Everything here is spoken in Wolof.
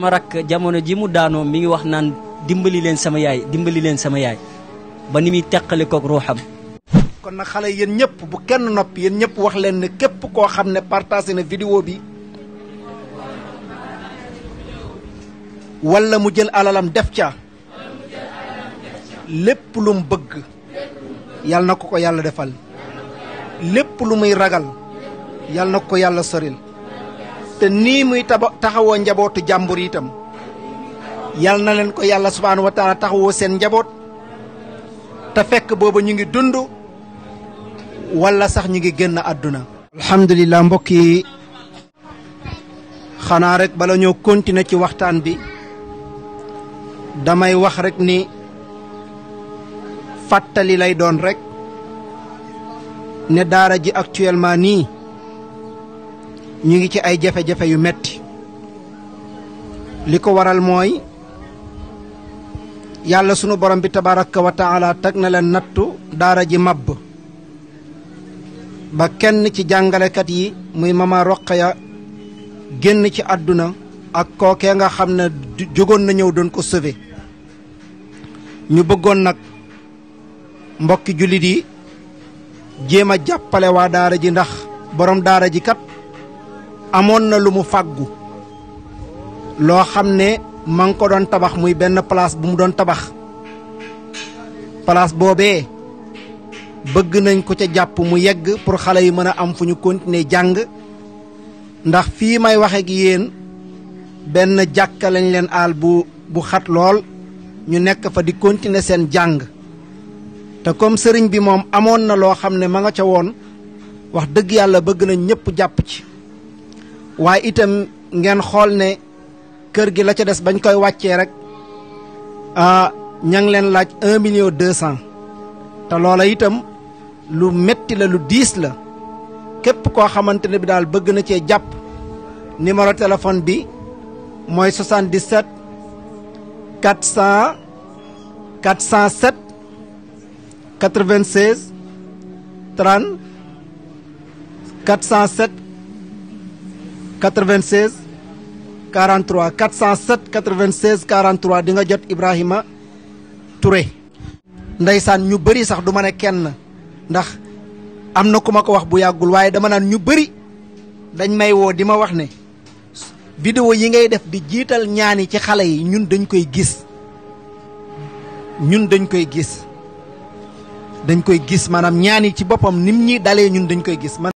ma rakk jamono ji mu daanoo mi ngi wax naan dimbali leen sama yaay ba ni muy teqali koog ruuxam. kon nag xale yéen ñëpp bu kenn noppi yéen ñëpp wax leen ne képp koo xam ne partagé na vidéo bi wala mu jël alalam def ca lépp lu mu bëgg yàlla na ko yàlla defal lépp lu muy ragal yàlla na ko yàlla soril te nii muy taxawoo njabootu jàmbur itam yàlla na leen ko yàlla subhaanahu wa taala taxawoo seen njaboot te fekk booba ñu ngi dund wala sax ñu ngi génn àdduna. alhamdulilah mbokk yi xanaa rek bala ñoo continuer ci waxtaan bi damay wax rek ni fàttali lay doon rek ne daara ji actuellement nii ñu ngi ci ay jafe-jafe yu metti li ko waral mooy yàlla sunu borom bi tabaraka wa taala teg na leen nattu daara ji mabb ba kenn ci jàngalekat yi muy mama Roqaya génn ci àdduna ak kookee nga xam ne jógoon na ñëw doon ko sauver ñu bëggoon nag mbokki jullit yi jéem a jàppale waa daara ji ndax borom daara ji kat amoon na lu mu fàggu loo xam ne ma ngi ko doon tabax muy benn place bu mu doon tabax place boobee bëgg nañ ko ca jàpp mu yegg pour xale yi mën a am fu ñu continuer jàng ndax fii may waxe ak yéen benn jàkka lañ leen aal bu xat lool ñu nekk fa di continuer seen jàng te comme sëriñ bi moom amoon na loo xam ne ma nga ca woon wax dëgg yàlla bëgg nañ ñëpp jàpp ci waaye itam ngeen xool ne kër gi la ca des bañ koy wàccee rek ña ngi leen laaj 1,200,000 te loola itam lu metti la lu diis la képp koo xamante ne bi daal bëgg na cee jàpp numéro téléphone bi mooy 77 407 96 30 407 96 43 407 96 43 di nga jot Ibrahima Touré. ndeysaan ñu bëri sax du ma ne kenn ndax am na ku ma ko wax bu yàggul waaye dama naan ñu bëri dañ may woo di ma wax ne vidéo yi ngay def di jiital ñaani ci xale yi ñun dañ koy gis maanaam ñaani ci boppam nim ñi dalee ñun dañ koy gis.